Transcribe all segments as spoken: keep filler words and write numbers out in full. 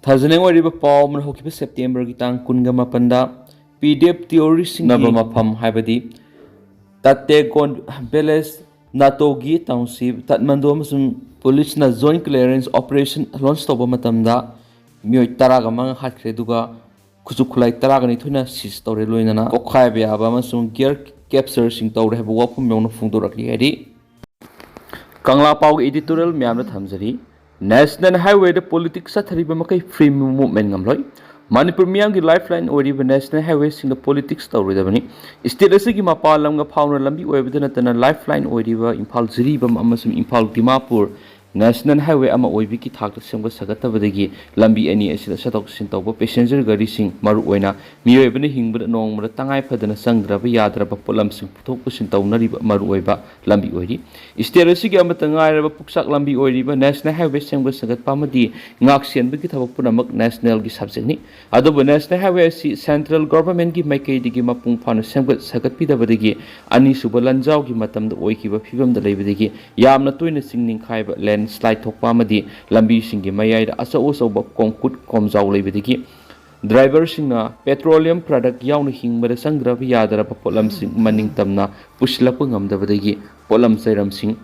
ꯊꯥꯖꯅꯤꯡ ꯑꯣꯏꯔꯤꯕ ꯄꯥꯎ ꯑꯃꯅ, ꯍꯧꯈꯤꯕ ꯁꯦꯞꯇꯦꯝꯕꯔꯒꯤ ꯇꯥꯡ ꯀꯨꯟꯒ ꯃꯥꯄꯟꯗ ꯄꯤ ꯗꯤ ꯑꯦꯐ ꯇꯤꯑꯣꯔꯤꯁꯁꯤꯡꯅꯕ ꯃꯐꯝ ꯍꯥꯏꯕꯗꯤ ꯇꯥꯇꯦꯒꯣꯟ ꯚꯤꯂꯦꯖ ꯅꯥꯇꯣꯒꯤ ꯇꯥꯎꯟꯁꯤꯞ ꯇꯠꯃꯟꯗꯣ ꯑꯃꯁꯨꯡ ꯄꯨꯂꯤꯁꯅ ꯖꯣꯏꯟ ꯀ꯭ꯂꯤꯌꯔꯦꯟꯁ ꯑꯣꯄꯔꯦꯁꯟ ꯂꯣꯟꯁ ꯇꯧꯕ ꯃꯇꯝꯗ ꯃꯤꯑꯣꯏ ꯇꯔꯥꯒ ꯃꯉꯥ ꯍꯥꯠꯈ꯭ꯔꯦ, ꯑꯗꯨꯒ ꯈꯨꯠꯁꯨ ꯈꯨꯠꯂꯥꯏ ꯇꯔꯥꯒ ꯅꯤꯊꯣꯏꯅ ꯁꯤꯖ ꯇꯧꯔꯦ, ꯂꯣꯏꯅꯅ ꯄꯣꯛꯈꯥꯏꯕ ꯌꯥꯕ ꯑꯃꯁꯨꯡ ꯒꯤꯌꯔ ꯀꯦꯞꯆꯔꯁꯤꯡ ꯇꯧꯔꯦ ꯍꯥꯏꯕ ꯋꯥꯐꯝ ꯌꯥꯎꯅ ꯐꯣꯡꯗꯣꯔꯛꯂꯤ ꯍꯥꯏꯔꯤ꯫ ꯀꯪꯂꯥ ꯄꯥꯎꯒꯤ ꯏꯗꯤꯇꯣꯔꯤꯌꯦꯜ ꯃꯌꯥꯝꯗ ꯊꯝꯖꯔꯤ꯫ ꯅꯦꯁꯅꯦꯜ ꯍꯥꯏꯋꯦꯗ ꯄꯣꯂꯤꯇꯤꯛꯁ ꯆꯠꯊꯔꯤꯕ ꯃꯈꯩ ꯐ꯭ꯔꯤ ꯃꯨꯚꯃꯦꯟ ꯉꯝꯂꯣꯏ꯫ ꯃꯅꯤꯄꯨꯔ ꯃꯤꯌꯥꯝꯒꯤ ꯂꯥꯏꯐ ꯂꯥꯏꯟ ꯑꯣꯏꯔꯤꯕ ꯅꯦꯁꯅꯦꯜ ꯍꯥꯏꯋꯦꯁꯤꯡꯗ ꯄꯣꯂꯤꯇꯤꯛꯁ ꯇꯧꯔꯣꯏꯗꯕꯅꯤ꯫ ꯁ꯭ꯇꯦꯠ ꯑꯁꯤꯒꯤ ꯃꯄꯥꯟ ꯂꯝꯒ ꯐꯥꯎꯅ ꯂꯝꯕꯤ ꯑꯣꯏꯕꯗ ꯅꯠꯇꯅ ꯂꯥꯏꯐ ꯂꯥꯏꯟ ꯑꯣꯏꯔꯤꯕ ꯏꯝꯐꯥꯜ ꯖꯤꯔꯤꯕꯥꯝ ꯑꯃꯁꯨꯡ ꯏꯝꯐꯥꯜ ꯗꯤꯃꯥꯄꯨꯔ ꯅꯦꯁꯅꯦꯜ ꯍꯥꯏꯋꯦ ꯑꯃ ꯑꯣꯏꯕꯒꯤ ꯊꯥꯛꯇ ꯁꯦꯝꯒꯠ ꯁꯥꯒꯠꯇꯕꯗꯒꯤ ꯂꯝꯕꯤ ꯑꯅꯤ ꯑꯁꯤꯗ ꯆꯠꯊꯣꯛ ꯆꯠꯁꯤꯟ ꯇꯧꯕ ꯄꯦꯁꯦꯟꯖꯔ ꯒꯥꯔꯤꯁꯤꯡ, ꯃꯔꯨꯑꯣꯏꯅ ꯃꯤꯑꯣꯏꯕꯅ ꯍꯤꯡꯕꯗ ꯅꯣꯡꯃꯗ ꯇꯉꯥꯏ ꯐꯗꯅ ꯆꯪꯗ꯭ꯔꯕ ꯌꯥꯗ꯭ꯔꯕ ꯄꯣꯠꯂꯝꯁꯤꯡ ꯄꯨꯊꯣꯛ ꯄꯨꯁꯤꯟ ꯇꯧꯅꯔꯤꯕ ꯃꯔꯨꯑꯣꯏꯕ ꯂꯝꯕꯤ ꯑꯣꯏꯔꯤ꯫ ꯁ꯭ꯇꯦꯠ ꯑꯁꯤꯒꯤ ꯑꯃꯠꯇ ꯉꯥꯏꯔꯕ ꯄꯨꯛꯆꯥꯛ ꯂꯝꯕꯤ ꯑꯣꯏꯔꯤꯕ ꯅꯦꯁꯅꯦꯜ ꯍꯥꯏꯋꯦ ꯁꯦꯝꯒꯠ ꯁꯥꯒꯠꯄ ꯑꯃꯗꯤ ꯉꯥꯛ ꯁꯦꯟꯕꯒꯤ ꯊꯕꯛ ꯄꯨꯝꯅꯃꯛ ꯅꯦꯁꯅꯦꯜꯒꯤ ꯁꯕꯖꯦꯛꯅꯤ꯫ ꯑꯗꯨꯕꯨ ꯅꯦꯁꯅꯦꯜ ꯍꯥꯏꯋꯦ ꯑꯁꯤ ꯁꯦꯟꯇ꯭ꯔꯦꯜ ꯒꯣꯚꯔꯟꯃꯦꯟꯠꯀꯤ ꯃꯥꯏꯀꯩꯗꯒꯤ ꯃꯄꯨꯡ ꯐꯥꯅ ꯁꯦꯝꯒꯠ ꯁꯥꯒꯠꯄꯤꯗꯕꯗꯒꯤ ꯑꯅꯤꯁꯨꯕ ꯂꯥꯟꯖꯥꯎꯒꯤ ꯃꯇꯝꯗ ꯑꯣꯏꯈꯤꯕ ꯐꯤꯕꯝꯗ ꯂꯩꯕꯗꯒꯤ ꯌꯥꯝꯅ ꯇꯣꯏꯅ ꯆꯤꯡ ꯅꯤꯡꯈꯥꯏꯕ, ꯂꯦꯟꯁ꯭ꯂꯥꯏꯗ ꯊꯣꯛꯄ ꯑꯃꯗꯤ ꯂꯝꯕꯤꯁꯤꯡꯒꯤ ꯃꯌꯥꯏꯗ ꯑꯆꯧ ꯑꯆꯧꯕ ꯀꯣꯡꯀꯨꯠ ꯀꯣꯝꯖꯥꯎ ꯂꯩꯕꯗꯒꯤ ꯗ꯭ꯔꯥꯏꯚꯔꯁꯤꯡꯅ ꯄꯦꯇ꯭ꯔꯣꯂꯤꯌꯝ ꯄ꯭ꯔꯗꯛ ꯌꯥꯎꯅ ꯍꯤꯡꯕꯗ ꯆꯪꯗ꯭ꯔꯕ ꯌꯥꯗ꯭ꯔꯕ ꯄꯣꯠꯂꯝꯁꯤꯡ ꯃꯅꯤꯡ ꯇꯝꯅ ꯄꯨꯁꯤꯜꯂꯛꯄ ꯉꯝꯗꯕꯗꯒꯤ ꯄꯣꯠꯂꯝ ꯆꯩꯔꯝꯁꯤꯡ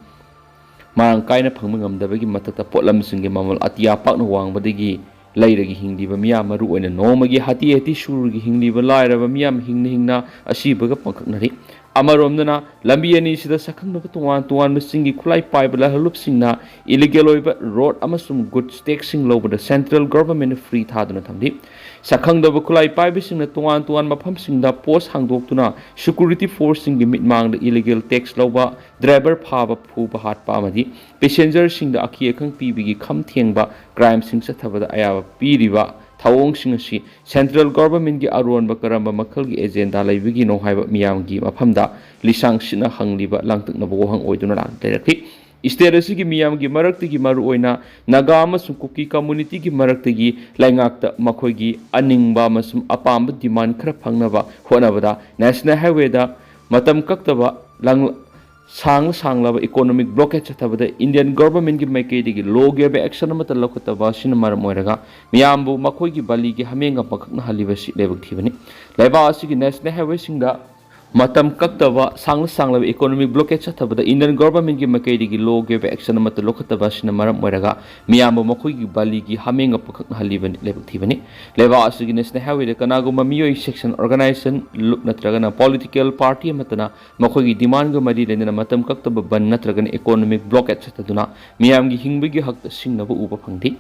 ꯃꯔꯥꯡ ꯀꯥꯏꯅ ꯐꯪꯕ ꯉꯝꯗꯕꯒꯤ ꯃꯊꯛꯇ ꯄꯣꯠꯂꯝꯁꯤꯡꯒꯤ ꯃꯃꯜ ꯑꯇꯤꯌꯥ ꯄꯥꯛꯅ ꯋꯥꯡꯕꯗꯒꯤ ꯂꯩꯔꯒ ꯍꯤꯡꯂꯤꯕ ꯃꯤꯌꯥꯝ, ꯃꯔꯨꯑꯣꯏꯅ ꯅꯣꯡꯃꯒꯤ ꯍꯥꯇꯤ ꯍꯥꯇꯤ ꯁꯨꯔꯒ ꯍꯤꯡꯂꯤꯕ ꯂꯥꯏꯔꯕ ꯃꯤꯌꯥꯝ ꯍꯤꯡꯅ ꯍꯤꯡꯅ ꯑꯁꯤꯕꯒ ꯄꯥꯡꯈꯛꯅꯔꯤ꯫ ꯑꯃꯔꯣꯝꯗꯅ ꯂꯝꯕꯤ ꯑꯅꯤꯁꯤꯗ ꯁꯛꯈꯪꯗꯕ ꯇꯣꯉꯥꯟ ꯇꯣꯉꯥꯟꯕꯁꯤꯡꯒꯤ ꯈꯨꯠꯂꯥꯏ ꯄꯥꯏꯕ ꯂꯍꯜꯂꯨꯞꯁꯤꯡꯅ ꯏꯂꯤꯒꯦꯜ ꯑꯣꯏꯕ ꯔꯣꯗ ꯑꯃꯁꯨꯡ ꯒꯨꯗꯁ ꯇꯦꯛꯁꯁꯤꯡ ꯂꯧꯕꯗ ꯁꯦꯟꯇ꯭ꯔꯦꯜ ꯒꯣꯚꯔꯟꯃꯦꯟꯠꯅ ꯐ꯭ꯔꯤ ꯊꯥꯗꯨꯅ ꯊꯝꯂꯤ꯫ ꯁꯛꯈꯪꯗꯕ ꯈꯨꯠꯂꯥꯏ ꯄꯥꯏꯕꯁꯤꯡꯅ ꯇꯣꯉꯥꯟ ꯇꯣꯉꯥꯟꯕ ꯃꯐꯝꯁꯤꯡꯗ ꯄꯣꯁ ꯍꯥꯡꯗꯣꯛꯇꯨꯅ ꯁꯦꯀ꯭ꯌꯨꯔꯤꯇꯤ ꯐꯣꯔꯁꯁꯤꯡꯒꯤ ꯃꯤꯠꯃꯥꯡꯗ ꯏꯂꯤꯒꯦꯜ ꯇꯦꯛꯁ ꯂꯧꯕ, ꯗ꯭ꯔꯥꯏꯚꯔ ꯐꯥꯕ, ꯐꯨꯕ, ꯍꯥꯠꯄ ꯑꯃꯗꯤ ꯄꯦꯁꯦꯟꯖꯔꯁꯤꯡꯗ ꯑꯀꯤ ꯑꯈꯪ ꯄꯤꯕꯒꯤ ꯈꯝ ꯊꯦꯡꯕ ꯀ꯭ꯔꯥꯏꯝꯁꯤꯡ ꯆꯠꯊꯕꯗ ꯑꯌꯥꯕ ꯄꯤꯔꯤꯕ ꯊꯧꯑꯣꯡꯁꯤꯡ ꯑꯁꯤ ꯁꯦꯟꯇ꯭ꯔꯦꯜ ꯒꯣꯚꯔꯟꯃꯦꯟꯠꯀꯤ ꯑꯔꯣꯟꯕ ꯀꯔꯝꯕ ꯃꯈꯜꯒꯤ ꯑꯦꯖꯦꯟꯗꯥ ꯂꯩꯕꯒꯤꯅꯣ ꯍꯥꯏꯕ ꯃꯤꯌꯥꯝꯒꯤ ꯃꯐꯝꯗ ꯂꯤꯁꯥꯡ ꯁꯤꯠꯅ ꯍꯪꯂꯤꯕ ꯂꯥꯡꯇꯛꯅꯕ ꯋꯥꯍꯪ ꯑꯣꯏꯗꯨꯅ ꯂꯥꯛ-, ꯂꯩꯔꯛꯂꯤ꯫ ꯁ꯭ꯇꯦꯠ ꯑꯁꯤꯒꯤ ꯃꯤꯌꯥꯝꯒꯤ ꯃꯔꯛꯇꯒꯤ, ꯃꯔꯨꯑꯣꯏꯅ ꯅꯥꯒꯥ ꯑꯃꯁꯨꯡ ꯀꯨꯀꯤ ꯀꯝꯃꯨꯅꯤꯇꯤꯒꯤ ꯃꯔꯛꯇꯒꯤ ꯂꯩꯉꯥꯛꯇ ꯃꯈꯣꯏꯒꯤ ꯑꯅꯤꯡꯕ ꯑꯃꯁꯨꯡ ꯑꯄꯥꯝꯕ ꯗꯤꯃꯥꯟ ꯈꯔ ꯐꯪꯅꯕ ꯍꯣꯠꯅꯕꯗ ꯅꯦꯁꯅꯦꯜ ꯍꯥꯏꯋꯦꯗ ꯃꯇꯝ ꯀꯛꯇꯕ ꯂꯥꯡ-, ꯁꯥꯡꯂ ꯁꯥꯡꯂꯕ economic blockade ꯆꯠꯊꯕꯗ Indian governmentꯀꯤ ꯃꯥꯏꯀꯩꯗꯒꯤ ꯂꯣꯒꯤ ꯑꯣꯏꯕ action ꯑꯃꯠꯇ ꯂꯧꯈꯠꯇꯕ ꯑꯁꯤꯅ ꯃꯔꯝ ꯑꯣꯏꯔꯒ ꯃꯤꯌꯥꯝꯕꯨ ꯃꯈꯣꯏꯒꯤ ꯕꯥꯂꯤꯒꯤ ꯍꯥꯃꯦꯡꯒ ꯄꯪꯀꯛꯅ ꯍꯜꯂꯤꯕꯁꯤ ꯂꯥꯏꯕꯛ ꯊꯤꯕꯅꯤ꯫ ꯂꯩꯕꯥꯛ ꯑꯁꯤꯒꯤ national highwayꯁꯤꯡꯗ ꯃꯇꯝ ꯀꯛꯇꯕ ꯁꯥꯡꯂ ꯁꯥꯡꯂꯕ economic blockade ꯆꯠꯊꯕꯗ Indian governmentꯀꯤ ꯃꯥꯏꯀꯩꯗꯒꯤ ꯂꯣꯒꯤ ꯑꯣꯏꯕ action ꯑꯃꯠꯇ ꯂꯧꯈꯠꯇꯕ ꯑꯁꯤꯅ ꯃꯔꯝ ꯑꯣꯏꯔꯒ ꯃꯤꯌꯥꯝꯕꯨ ꯃꯈꯣꯏꯒꯤ ꯕꯥꯂꯤꯒꯤ ꯍꯥꯃꯦꯡꯒ ꯄꯪꯀꯛꯅ ꯍꯜꯂꯤꯕꯅꯤ, ꯂꯥꯏꯕꯛ ꯊꯤꯕꯅꯤ꯫ ꯂꯩꯕꯥꯛ ꯑꯁꯤꯒꯤ national highwayꯗ ꯀꯅꯥꯒꯨꯝꯕ ꯃꯤꯑꯣꯏ, section, organization, ꯂꯨꯞ ꯅꯠꯇ꯭ꯔꯒꯅ political party ꯑꯃꯠꯇꯅ ꯃꯈꯣꯏꯒꯤ demandꯒ ꯃꯔꯤ ꯂꯩꯅꯅ ꯃꯇꯝ ꯀꯛꯇꯕ ꯕꯟ ꯅꯠꯇ꯭ꯔꯒꯅ economic blockade ꯆꯠꯊꯗꯨꯅ ꯃꯤꯌꯥꯝꯒꯤ ꯍꯤꯡꯕꯒꯤ ꯍꯛꯇ ꯁꯤꯡꯅꯕ ꯎꯕ ꯐꯪꯗꯦ꯫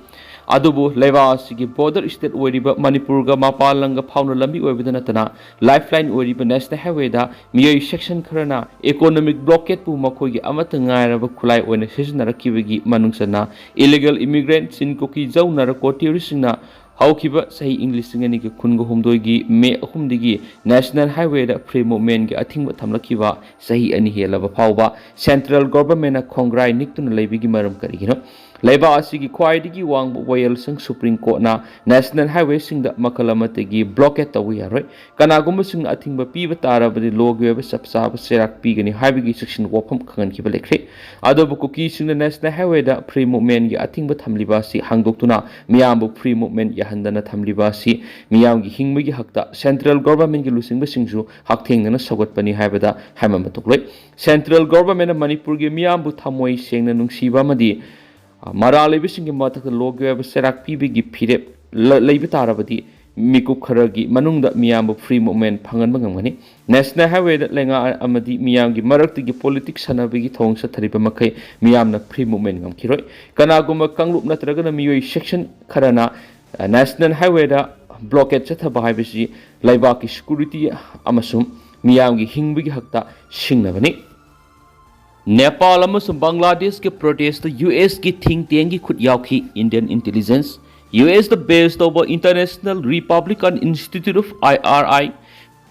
ꯑꯗꯨꯕꯨ ꯂꯩꯕꯥꯛ ꯑꯁꯤꯒꯤ border state ꯑꯣꯏꯔꯤꯕ ꯃꯅꯤꯄꯨꯔꯒ ꯃꯄꯥꯟ ꯂꯝꯒ ꯐꯥꯎꯅ ꯂꯝꯕꯤ ꯑꯣꯏꯕꯗ ꯅꯠꯇꯅ lifeline ꯑꯣꯏꯔꯤꯕ national highwayꯗ ꯃꯤꯑꯣꯏ section ꯈꯔꯅ economic blockadeꯄꯨ ꯃꯈꯣꯏꯒꯤ ꯑꯃꯠꯇ ꯉꯥꯏꯔꯕ ꯈꯨꯠꯂꯥꯏ ꯑꯣꯏꯅ ꯁꯤꯖꯤꯟꯅꯔꯛꯈꯤꯕꯒꯤ ꯃꯅꯨꯡ ꯆꯟꯅ illegal immigrant, ꯆꯤꯟ ꯀꯨꯀꯤ ꯖꯧ ꯅꯥꯔꯀꯣ terroristꯁꯤꯡꯅ ꯍꯧꯈꯤꯕ ꯆꯍꯤ ꯏꯪ ꯂꯤꯁꯤꯡ ꯑꯅꯤꯒ ꯀꯨꯟꯒ ꯍꯨꯝꯗꯣꯏꯒꯤ May ꯑꯍꯨꯝꯗꯒꯤ national highwayꯗ free movementꯀꯤ ꯑꯊꯤꯡꯕ ꯊꯝꯂꯛꯈꯤꯕ ꯆꯍꯤ ꯑꯅꯤ ꯍꯦꯜꯂꯕ ꯐꯥꯎꯕ central governmentꯅ ꯈꯣꯡꯒ꯭ꯔꯥꯏ ꯅꯤꯛꯇꯨꯅ ꯂꯩꯕꯒꯤ ꯃꯔꯝ ꯀꯔꯤꯒꯤꯅꯣ? ꯂꯩꯕꯥꯛ ꯑꯁꯤꯒꯤ ꯈ꯭ꯋꯥꯏꯗꯒꯤ ꯋꯥꯡꯕ ꯋꯥꯌꯦꯜꯁꯪ Supreme Courtꯅ national highwayꯁꯤꯡꯗ ꯃꯈꯜ ꯑꯃꯠꯇꯒꯤ blockade ꯇꯧꯕ ꯌꯥꯔꯣꯏ꯫ ꯀꯅꯥꯒꯨꯝꯕꯁꯤꯡꯅ ꯑꯊꯤꯡꯕ ꯄꯤꯕ ꯇꯥꯔꯕꯗꯤ ꯂꯣꯒꯤ ꯑꯣꯏꯕ ꯆꯞ ꯆꯥꯕ ꯆꯩꯔꯥꯛ ꯄꯤꯒꯅꯤ ꯍꯥꯏꯕꯒꯤ ꯆꯦꯛꯁꯤꯟ ꯋꯥꯐꯝ ꯈꯪꯍꯟꯈꯤꯕ ꯂꯩꯈ꯭ꯔꯦ꯫ ꯑꯗꯨꯕꯨ ꯀꯨꯀꯤꯁꯤꯡꯅ national highwayꯗ free movementꯀꯤ ꯑꯊꯤꯡꯕ ꯊꯝꯂꯤꯕ ꯑꯁꯤ ꯍꯥꯡꯗꯣꯛꯇꯨꯅ ꯃꯤꯌꯥꯝꯕꯨ free movement ꯌꯥꯍꯟꯗꯅ ꯊꯝꯂꯤꯕ ꯑꯁꯤ ꯃꯤꯌꯥꯝꯒꯤ ꯍꯤꯡꯕꯒꯤ ꯍꯛꯇ central governmentꯀꯤ ꯂꯨꯆꯤꯡꯕꯁꯤꯡꯁꯨ ꯍꯛꯊꯦꯡꯅꯅ ꯁꯧꯒꯠꯄꯅꯤ ꯍꯥꯏꯕꯗ ꯍꯥꯏꯃꯟꯕ ꯊꯣꯛꯂꯣꯏ꯫ Central governmentꯅ ꯃꯅꯤꯄꯨꯔꯒꯤ ꯃꯤꯌꯥꯝꯕꯨ ꯊꯃꯣꯏ ꯁꯦꯡꯅ ꯅꯨꯡꯁꯤꯕ ꯑꯃꯗꯤ, ꯑ, ꯃꯔꯥꯜ ꯂꯩꯕꯁꯤꯡꯒꯤ ꯃꯊꯛꯇ ꯂꯣꯒꯤ ꯑꯣꯏꯕ ꯆꯩꯔꯥꯛ ꯄꯤꯕꯒꯤ ꯐꯤꯔꯦꯞ ꯂ-, ꯂꯩꯕ ꯇꯥꯔꯕꯗꯤ ꯃꯤꯀꯨꯞ ꯈꯔꯒꯤ ꯃꯅꯨꯡꯗ ꯃꯤꯌꯥꯝꯕꯨ free movement ꯐꯪꯍꯟꯕ ꯉꯝꯒꯅꯤ꯫ National highwayꯗ ꯂꯩꯉꯥꯛ ꯑꯃꯗꯤ ꯃꯤꯌꯥꯝꯒꯤ ꯃꯔꯛꯇꯒꯤ politics ꯁꯥꯟꯅꯕꯒꯤ ꯊꯧꯑꯣꯡ ꯆꯠꯊꯔꯤꯕ ꯃꯈꯩ ꯃꯤꯌꯥꯝꯅ free movement ꯉꯝꯈꯤꯔꯣꯏ꯫ ꯀꯅꯥꯒꯨꯝꯕ ꯀꯥꯡꯂꯨꯞ ꯅꯠꯇ꯭ꯔꯒꯅ ꯃꯤꯑꯣꯏ section ꯈꯔꯅ, ꯑ, national highwayꯗ blockade ꯆꯠꯊꯕ ꯍꯥꯏꯕꯁꯤ ꯂꯩꯕꯥꯛꯀꯤ security ꯑꯃꯁꯨꯡ ꯃꯤꯌꯥꯝꯒꯤ ꯍꯤꯡꯕꯒꯤ ꯍꯛꯇ ꯁꯤꯡꯅꯕꯅꯤ꯫ ꯅꯦꯄꯥꯜ ꯑꯃꯁꯨꯡ ꯕꯪꯒ꯭ꯂꯥꯗꯦꯁꯀꯤ protestꯇ USꯀꯤ think tankꯀꯤ ꯈꯨꯠ ꯌꯥꯎꯈꯤ꯫ Indian intelligence, USꯇ base ꯇꯧꯕ International Republican Institute of, IRI,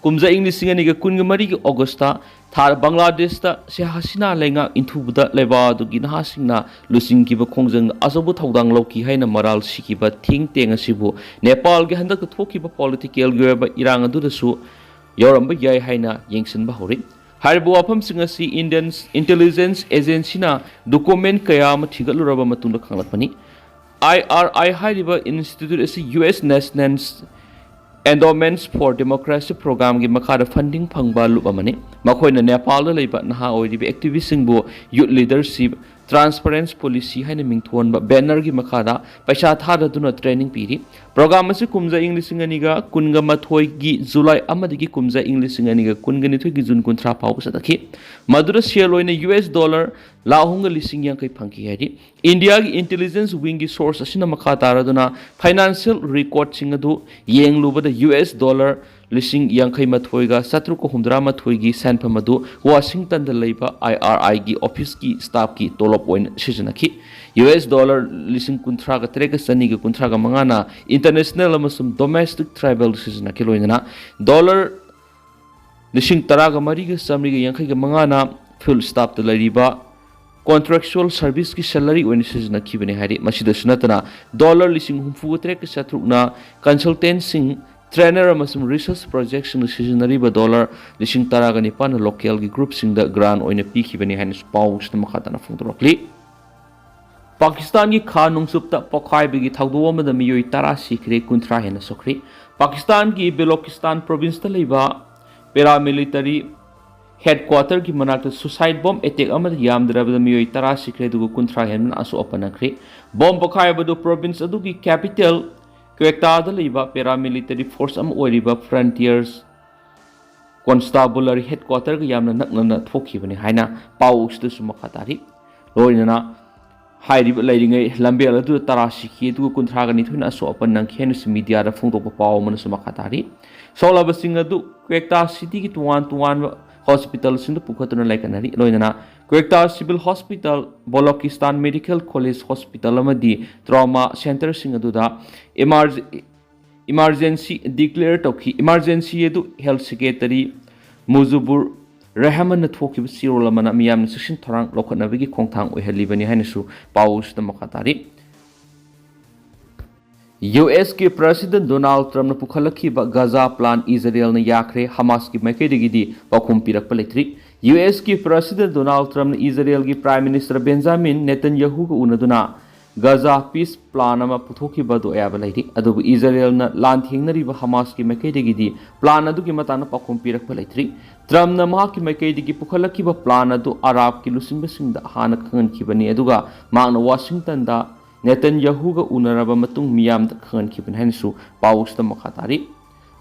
ꯀꯨꯝꯖꯥ ꯏꯪ ꯂꯤꯁꯤꯡ ꯑꯅꯤꯒ ꯀꯨꯟꯒ ꯃꯔꯤꯒꯤ Augustꯇ ꯊꯥ ꯕꯪꯒ꯭ꯂꯥꯗꯦꯁꯇ ꯁꯦꯈ ꯍꯁꯤꯅꯥ ꯂꯩꯉꯥꯛ ꯏꯟꯊꯨꯕꯗ ꯂꯩꯕꯥꯛ ꯑꯗꯨꯒꯤ ꯅꯍꯥꯁꯤꯡꯅ ꯂꯨꯆꯤꯡꯈꯤꯕ ꯈꯣꯡꯖꯪꯗ ꯑꯆꯧꯕ ꯊꯧꯗꯥꯡ ꯂꯧꯈꯤ ꯍꯥꯏꯅ ꯃꯔꯥꯜ ꯁꯤꯈꯤꯕ think tank ꯑꯁꯤꯕꯨ ꯅꯦꯄꯥꯜꯒꯤ ꯍꯟꯗꯛꯇ ꯊꯣꯛꯈꯤꯕ politicalꯒꯤ ꯑꯣꯏꯕ ꯏꯔꯥꯡ ꯑꯗꯨꯗꯁꯨ ꯌꯥꯎꯔꯝꯕ ꯌꯥꯏ ꯍꯥꯏꯅ ꯌꯦꯡꯁꯤꯟꯕ ꯍꯧꯔꯤ꯫ ꯍꯥꯏꯔꯤꯕ ꯋꯥꯐꯝꯁꯤꯡ ꯑꯁꯤ ꯏꯟꯗꯤꯌꯟ ꯏꯟꯇꯦꯂꯤꯖꯦꯟꯁ ꯑꯦꯖꯦꯟꯁꯤꯅ ꯗꯣꯀꯨꯃꯦꯟ ꯀꯌꯥ ꯑꯃ ꯊꯤꯒꯠꯂꯨꯔꯕ ꯃꯇꯨꯡꯗ ꯈꯪꯂꯛꯄꯅꯤ꯫ ꯑꯥꯏ ꯑꯥꯔ ꯑꯥꯏ ꯍꯥꯏꯔꯤꯕ ꯏꯟꯁꯇꯤꯇ꯭ꯌꯨꯠ ꯑꯁꯤ U S National Endowments for Democracy Programꯒꯤ ꯃꯈꯥꯗ ꯐꯟꯗꯤꯡ ꯐꯪꯕ ꯂꯨꯞ ꯑꯃꯅꯤ꯫ ꯃꯈꯣꯏꯅ ꯅꯦꯄꯥꯜꯗ ꯂꯩꯕ ꯅꯍꯥ ꯑꯣꯏꯔꯤꯕ ꯑꯦꯛꯇꯤꯚꯤꯁꯁꯤꯡꯕꯨ ꯌꯨꯠ ꯂꯤꯗꯔꯁꯤꯞ, ꯇ꯭ꯔꯥꯟꯁꯄꯔꯦꯟꯁ ꯄꯣꯂꯤꯁꯤ ꯍꯥꯏꯅ ꯃꯤꯡꯊꯣꯟꯕ ꯕꯦꯅꯔꯒꯤ ꯃꯈꯥꯗ ꯄꯩꯁꯥ ꯊꯥꯗꯗꯨꯅ ꯇ꯭ꯔꯦꯅꯤꯡ ꯄꯤꯔꯤ꯫ ꯄ꯭ꯔꯣꯒ꯭ꯔꯥꯝ ꯑꯁꯤ ꯀꯨꯝꯖꯥ ꯏꯪ ꯂꯤꯁꯤꯡ ꯑꯅꯤꯒ ꯀꯨꯟꯒ ꯃꯥꯊꯣꯏꯒꯤ ꯖꯨꯂꯥꯏ ꯑꯃꯗꯒꯤ ꯀꯨꯝꯖꯥ ꯏꯪ ꯂꯤꯁꯤꯡ ꯑꯅꯤꯒ ꯀꯨꯟꯒ ꯅꯤꯊꯣꯏꯒꯤ ꯖꯨꯟ ꯀꯨꯟꯊ꯭ꯔꯥ ꯐꯥꯎꯕ ꯆꯠꯊꯈꯤ꯫ ꯃꯗꯨꯗ ꯁꯦꯜ ꯑꯣꯏꯅ ꯌꯨ ꯑꯦꯁ ꯗꯣꯂꯔ ꯂꯥꯈ ꯑꯍꯨꯝꯒ ꯂꯤꯁꯤꯡ ꯌꯥꯡꯈꯩ ꯐꯪꯈꯤ ꯍꯥꯏꯔꯤ꯫ ꯏꯟꯗꯤꯌꯥꯒꯤ ꯏꯟꯇꯦꯂꯤꯖꯦꯟꯁ ꯋꯤꯡꯒꯤ ꯁꯣꯔꯁ ꯑꯁꯤꯅ ꯃꯈꯥ ꯇꯥꯔꯗꯨꯅ ꯐꯥꯏꯅꯥꯟꯁꯤꯌꯦꯜ ꯔꯦꯀꯣꯔꯗꯁꯤꯡ ꯑꯗꯨ ꯌꯦꯡꯂꯨꯕꯗ ꯌꯨ ꯑꯦꯁ ꯗꯣꯂꯔ ꯂꯤꯁꯤꯡ ꯌꯥꯡꯈꯩ ꯃꯥꯊꯣꯏꯒ ꯆꯥꯇ꯭ꯔꯨꯛꯀ ꯍꯨꯝꯗ꯭ꯔꯥ ꯃꯥꯊꯣꯏꯒꯤ ꯁꯦꯟꯐꯝ ꯑꯗꯨ ꯋꯥꯁꯤꯡꯇꯟꯗ ꯂꯩꯕ ꯑꯥꯏ ꯑꯥꯔ ꯑꯥꯏꯒꯤ ꯑꯣꯐꯤꯁꯀꯤ ꯁ꯭ꯇꯥꯐꯀꯤ ꯇꯣꯂꯣꯞ ꯑꯣꯏꯅ ꯁꯤꯖꯤꯟꯅꯈꯤ꯫ ꯌꯨ ꯑꯦꯁ ꯗꯣꯂꯔ ꯂꯤꯁꯤꯡ ꯀꯨꯟꯊ꯭ꯔꯥꯒ ꯇꯔꯦꯠꯀ ꯆꯅꯤꯒ ꯀꯨꯟꯊ꯭ꯔꯥꯒ ꯃꯉꯥꯅ ꯏꯟꯇꯔꯅꯦꯁꯅꯦꯜ ꯑꯃꯁꯨꯡ ꯗꯣꯃꯦꯁꯇꯤꯛ ꯇ꯭ꯔꯥꯚꯦꯜ ꯁꯤꯖꯤꯟꯅꯈꯤ, ꯂꯣꯏꯅꯅ ꯗꯣꯂꯔ ꯂꯤꯁꯤꯡ ꯇꯔꯥꯒ ꯃꯔꯤꯒ ꯆꯥꯃꯔꯤꯒ ꯌꯥꯡꯈꯩꯒ ꯃꯉꯥꯅ ꯐꯤꯜꯗ ꯁ꯭ꯇꯥꯐꯇ ꯂꯩꯔꯤꯕ ꯀꯣꯟꯇ꯭ꯔꯦꯛꯆꯨꯑꯦꯜ ꯁꯔꯚꯤꯁꯀꯤ ꯁꯦꯂꯔꯤ ꯑꯣꯏꯅ ꯁꯤꯖꯤꯟꯅꯈꯤꯕꯅꯤ ꯍꯥꯏꯔꯤ꯫ ꯃꯁꯤꯗꯁꯨ ꯅꯠꯇꯅ ꯗꯣꯂꯔ ꯂꯤꯁꯤꯡ ꯍꯨꯝꯐꯨꯒ ꯇꯔꯦꯠꯀ ꯆꯥꯇ꯭ꯔꯨꯛꯅ ꯀꯟꯁꯜꯇꯦꯟꯁꯤꯡ, ꯇ꯭ꯔꯦꯅꯔ ꯑꯃꯁꯨꯡ ꯔꯤꯁꯔꯆ ꯄ꯭ꯔꯣꯖꯦꯛꯁꯤꯡꯗ ꯁꯤꯖꯤꯟꯅꯔꯤꯕ ꯗꯣꯂꯔ ꯂꯤꯁꯤꯡ ꯇꯔꯥꯒ ꯅꯤꯄꯥꯟꯅ ꯂꯣꯀꯦꯜꯒꯤ ꯒ꯭ꯔꯨꯞꯁꯤꯡꯗ ꯒ꯭ꯔꯥꯟ ꯑꯣꯏꯅ ꯄꯤꯈꯤꯕꯅꯤ ꯍꯥꯏꯅꯁꯨ ꯄꯥꯎꯁꯤꯗ ꯃꯈꯥ ꯇꯥꯅ ꯐꯣꯡꯗꯣꯔꯛꯂꯤ꯫ ꯄꯥꯀꯤꯁꯇꯥꯟꯒꯤ ꯈꯥ ꯅꯣꯡꯆꯨꯞꯇ ꯄꯣꯈꯥꯏꯕꯒꯤ ꯊꯧꯗꯣꯛ ꯑꯃꯗ ꯃꯤꯑꯣꯏ ꯇꯔꯥ ꯁꯤꯈ꯭ꯔꯦ, ꯀꯨꯟꯊ꯭ꯔꯥ ꯍꯦꯟꯅ ꯁꯣꯛꯈ꯭ꯔꯦ꯫ ꯄꯥꯀꯤꯁꯇꯥꯟꯒꯤ ꯕꯦꯂꯣꯀꯤꯁꯇꯥꯟ ꯄ꯭ꯔꯣꯚꯤꯟꯁꯇ ꯂꯩꯕ ꯄꯦꯔꯥꯃꯤꯂꯤꯇꯔꯤ ꯍꯦꯗꯀ꯭ꯋꯥꯇꯔꯒꯤ ꯃꯅꯥꯛꯇ ꯁꯨꯁꯥꯏꯠ ꯕꯣꯝ ꯑꯦꯇꯦꯛ ꯑꯃꯗ ꯌꯥꯝꯗ꯭ꯔꯕꯗ ꯃꯤꯑꯣꯏ ꯇꯔꯥ ꯁꯤꯈ꯭ꯔꯦ, ꯑꯗꯨꯒ ꯀꯨꯟꯊ꯭ꯔꯥ ꯍꯦꯟꯕꯅ ꯑꯁꯣꯛ ꯑꯄꯟ ꯅꯪꯈ꯭ꯔꯦ꯫ ꯕꯣꯝ ꯄꯣꯈꯥꯏꯕꯗꯨ ꯄ꯭ꯔꯣꯚꯤꯟꯁ ꯑꯗꯨꯒꯤ ꯀꯦꯄꯤꯇꯦꯜ ꯀ꯭ꯋꯦꯛꯇꯥꯗ ꯂꯩꯕ ꯄꯦꯔꯥꯃꯤꯂꯤꯇꯔꯤ ꯐꯣꯔꯁ ꯑꯃ ꯑꯣꯏꯔꯤꯕ ꯐ꯭ꯔꯟꯇꯤꯌꯔꯁ ꯀꯣꯟꯁꯇꯥꯕꯨꯂꯔꯤ ꯍꯦꯗꯀ꯭ꯋꯥꯇꯔꯒ ꯌꯥꯝꯅ ꯅꯛꯅꯅ ꯊꯣꯛꯈꯤꯕꯅꯤ ꯍꯥꯏꯅ ꯄꯥꯎ ꯑꯁꯤꯗꯁꯨ ꯃꯈꯥ ꯇꯥꯔꯤ꯫ ꯂꯣꯏꯅꯅ ꯍꯥꯏꯔꯤꯕ ꯂꯩꯔꯤꯉꯩ ꯂꯝꯕꯦꯜ ꯑꯗꯨꯗ ꯇꯔꯥ ꯁꯤꯈꯤ, ꯑꯗꯨꯒ ꯀꯨꯟꯊ꯭ꯔꯥꯒ ꯅꯤꯊꯣꯏꯅ ꯑꯁꯣꯛ ꯑꯄꯟ ꯅꯪꯈꯤ ꯍꯥꯏꯅꯁꯨ ꯃꯤꯗꯤꯌꯥꯗ ꯐꯣꯡꯗꯣꯛꯄ ꯄꯥꯎ ꯑꯃꯅꯁꯨ ꯃꯈꯥ ꯇꯥꯔꯤ꯫ ꯁꯣꯛꯂꯕꯁꯤꯡ ꯑꯗꯨ ꯀ꯭ꯋꯦꯛꯇꯥ ꯁꯤꯇꯤꯒꯤ ꯇꯣꯉꯥꯟ ꯇꯣꯉꯥꯟꯕ ꯍꯣꯁꯄꯤꯇꯥꯜꯁꯤꯡꯗ ꯄꯨꯈꯠꯇꯨꯅ ꯂꯥꯏꯀꯠꯅꯔꯤ꯫ ꯂꯣꯏꯅꯅ Quetta civil hospital, Balochistan medical college hospital ꯑꯃꯗꯤ ꯇ꯭ꯔꯣꯃꯥ ꯁꯦꯟꯇꯔꯁꯤꯡ ꯑꯗꯨꯗ ꯏꯃꯥꯔꯖ-, ꯏꯃꯥꯔꯖꯦꯟꯁꯤ ꯗꯤꯀ꯭ꯂꯦꯌꯔ ꯇꯧꯈꯤ꯫ ꯏꯃꯥꯔꯖꯦꯟꯁꯤ ꯑꯗꯨ ꯍꯦꯜꯊ ꯁꯦꯀ꯭ꯔꯦꯇꯔꯤ ꯃꯨꯖꯨꯕꯨꯔ ꯔꯦꯍꯃꯟꯅ ꯊꯣꯛꯈꯤꯕ ꯆꯦꯔꯣꯜ ꯑꯃꯅ ꯃꯤꯌꯥꯝꯅ ꯆꯦꯛꯁꯤꯟ ꯊꯧꯔꯥꯡ ꯂꯧꯈꯠꯅꯕꯒꯤ ꯈꯣꯡꯊꯥꯡ ꯑꯣꯏꯍꯜꯂꯤꯕꯅꯤ ꯍꯥꯏꯅꯁꯨ ꯄꯥꯎ ꯑꯁꯤꯗ ꯃꯈꯥ ꯇꯥꯔꯤ꯫ ꯌꯨ ꯑꯦꯁꯀꯤ ꯄ꯭ꯔꯦꯁꯤꯗꯦꯟ ꯗꯣꯅꯥꯜꯗ ꯇ꯭ꯔꯝꯞꯅ ꯄꯨꯈꯠꯂꯛꯈꯤꯕ ꯒꯥꯖꯥ ꯄ꯭ꯂꯥꯟ ꯏꯖꯔꯦꯜꯅ ꯌꯥꯈ꯭ꯔꯦ, ꯍꯃꯥꯁꯀꯤ ꯃꯥꯏꯀꯩꯗꯒꯤꯗꯤ ꯄꯥꯎꯈꯨꯝ ꯄꯤꯔꯛꯄ ꯂꯩꯇ꯭ꯔꯤ꯫ ꯌꯨ ꯑꯦꯁꯀꯤ ꯄ꯭ꯔꯦꯁꯤꯗꯦꯟ ꯗꯣꯅꯥꯜꯗ ꯇ꯭ꯔꯝꯞꯅ ꯏꯖꯔꯦꯜꯒꯤ ꯄ꯭ꯔꯥꯏꯝ ꯃꯤꯅꯤꯁꯇꯔ ꯕꯦꯟꯖꯥꯃꯤꯟ ꯅꯦꯇꯟꯌꯥꯍꯨꯒ ꯎꯅꯗꯨꯅ ꯒꯥꯖꯥ ꯄꯤꯁ ꯄ꯭ꯂꯥꯟ ꯑꯃ ꯄꯨꯊꯣꯛꯈꯤꯕ ꯑꯗꯨ ꯑꯌꯥꯕ ꯂꯩꯔꯤ꯫ ꯑꯗꯨꯕꯨ ꯏꯖꯔꯦꯜꯅ ꯂꯥꯟ ꯊꯦꯡꯅꯔꯤꯕ ꯍꯃꯥꯁꯀꯤ ꯃꯥꯏꯀꯩꯗꯒꯤꯗꯤ ꯄ꯭ꯂꯥꯟ ꯑꯗꯨꯒꯤ ꯃꯇꯥꯡꯗ ꯄꯥꯎꯈꯨꯝ ꯄꯤꯔꯛꯄ ꯂꯩꯇ꯭ꯔꯤ꯫ ꯇ꯭ꯔꯝꯞꯅ ꯃꯍꯥꯛꯀꯤ ꯃꯥꯏꯀꯩꯗꯒꯤ ꯄꯨꯈꯠꯂꯛꯈꯤꯕ ꯄ꯭ꯂꯥꯟ ꯑꯗꯨ ꯑꯔꯥꯕꯀꯤ ꯂꯨꯆꯤꯡꯕꯁꯤꯡꯗ ꯍꯥꯟꯅ ꯈꯪꯍꯟꯈꯤꯕꯅꯤ, ꯑꯗꯨꯒ ꯃꯍꯥꯛꯅ ꯋꯥꯁꯤꯡꯇꯟꯗ ꯅꯦꯇꯟꯌꯥꯍꯨꯒ ꯎꯅꯔꯕ ꯃꯇꯨꯡ ꯃꯤꯌꯥꯝꯗ ꯈꯪꯍꯟꯈꯤꯕꯅꯤ ꯍꯥꯏꯅꯁꯨ ꯄꯥꯎ ꯑꯁꯤꯗ ꯃꯈꯥ ꯇꯥꯔꯤ꯫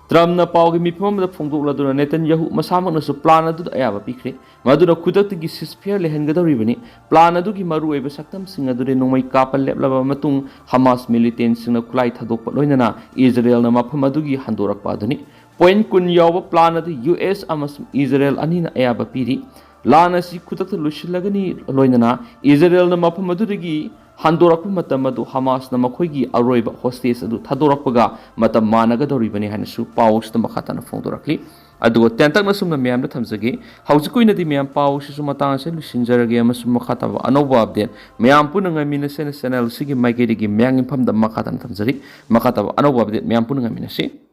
ꯇ꯭ꯔꯝꯞꯅ ꯄꯥꯎꯒꯤ ꯃꯤꯐꯝ ꯑꯃꯗ ꯐꯣꯡꯗꯣꯛꯂꯗꯨꯅ ꯅꯦꯇꯟꯌꯥꯍꯨ ꯃꯁꯥꯃꯛꯅꯁꯨ ꯄ꯭ꯂꯥꯟ ꯑꯗꯨꯗ ꯑꯌꯥꯕ ꯄꯤꯈ꯭ꯔꯦ꯫ ꯃꯗꯨꯅ ꯈꯨꯗꯛꯇꯒꯤ ꯁꯤꯁꯐꯤꯌꯔ ꯂꯩꯍꯟꯒꯗꯧꯔꯤꯕꯅꯤ꯫ ꯄ꯭ꯂꯥꯟ ꯑꯗꯨꯒꯤ ꯃꯔꯨꯑꯣꯏꯕ ꯁꯛꯇꯝꯁꯤꯡ ꯑꯗꯨꯗꯤ ꯅꯣꯡꯃꯩ ꯀꯥꯞꯄ ꯂꯦꯞꯂꯕ ꯃꯇꯨꯡ ꯍꯃꯥꯁ ꯃꯤꯂꯤꯇꯦꯟꯁꯤꯡꯅ ꯈꯨꯠꯂꯥꯏ ꯊꯥꯗꯣꯛꯄ ꯂꯣꯏꯅꯅ ꯏꯖꯔꯦꯜꯅ ꯃꯐꯝ ꯑꯗꯨꯒꯤ ꯍꯟꯗꯣꯔꯛꯄ ꯑꯗꯨꯅꯤ꯫ ꯄꯣꯏꯟꯠ ꯀꯨꯟ ꯌꯥꯎꯕ ꯄ꯭ꯂꯥꯟ ꯑꯗꯨ ꯌꯨ ꯑꯦꯁ ꯑꯃꯁꯨꯡ ꯏꯖꯔꯦꯜ ꯑꯅꯤꯅ ꯑꯌꯥꯕ ꯄꯤꯔꯤ꯫ ꯂꯥꯟ ꯑꯁꯤ ꯈꯨꯗꯛꯇ ꯂꯣꯏꯁꯤꯜꯂꯒꯅꯤ, ꯂꯣꯏꯅꯅ ꯏꯖꯔꯦꯜꯅ ꯃꯐꯝ ꯑꯗꯨꯗꯒꯤ ꯍꯟꯗꯣꯔꯛꯄ ꯃꯇꯝ ꯑꯗꯨ ꯍꯃꯥꯁꯅ ꯃꯈꯣꯏꯒꯤ ꯑꯔꯣꯏꯕ ꯍꯣꯁꯇꯦꯖ ꯑꯗꯨ ꯊꯥꯗꯣꯔꯛꯄꯒ ꯃꯇꯝ ꯃꯥꯟꯅꯒꯗꯧꯔꯤꯕꯅꯤ ꯍꯥꯏꯅꯁꯨ ꯄꯥꯎ ꯑꯁꯤꯗ ꯃꯈꯥ ꯇꯥꯅ ꯐꯣꯡꯗꯣꯔꯛꯂꯤ꯫ ꯑꯗꯨꯒ ꯇꯦꯟꯇꯛꯅ ꯁꯨꯝꯅ ꯃꯌꯥꯝꯗ ꯊꯝꯖꯒꯦ꯫ ꯍꯧꯖꯤꯛꯀꯤ ꯑꯣꯏꯅꯗꯤ ꯃꯌꯥꯝ ꯄꯥꯎ ꯑꯁꯤꯁꯨ ꯃꯇꯥꯡ ꯑꯁꯤꯗ ꯂꯣꯏꯁꯤꯟꯖꯔꯒꯦ ꯑꯃꯁꯨꯡ ꯃꯈꯥ ꯇꯥꯕ ꯑꯅꯧꯕ ꯑꯞꯗꯦꯠ ꯃꯌꯥꯝ ꯄꯨꯟꯅ ꯉꯥꯏꯃꯤꯟꯅꯁꯦꯅ ꯆꯦꯅꯦꯜ ꯑꯁꯤꯒꯤ ꯃꯥꯏꯀꯩꯗꯒꯤ ꯃꯌꯥꯝꯒꯤ ꯃꯐꯝꯗ ꯃꯈꯥ ꯇꯥꯅ ꯊꯝꯖꯔꯤ꯫ ꯃꯈꯥ ꯇꯥꯕ ꯑꯅꯧꯕ ꯑꯞꯗꯦꯠ ꯃꯌꯥꯝ ꯄꯨꯟꯅ ꯉꯥꯏꯃꯤꯟꯅꯁꯤ꯫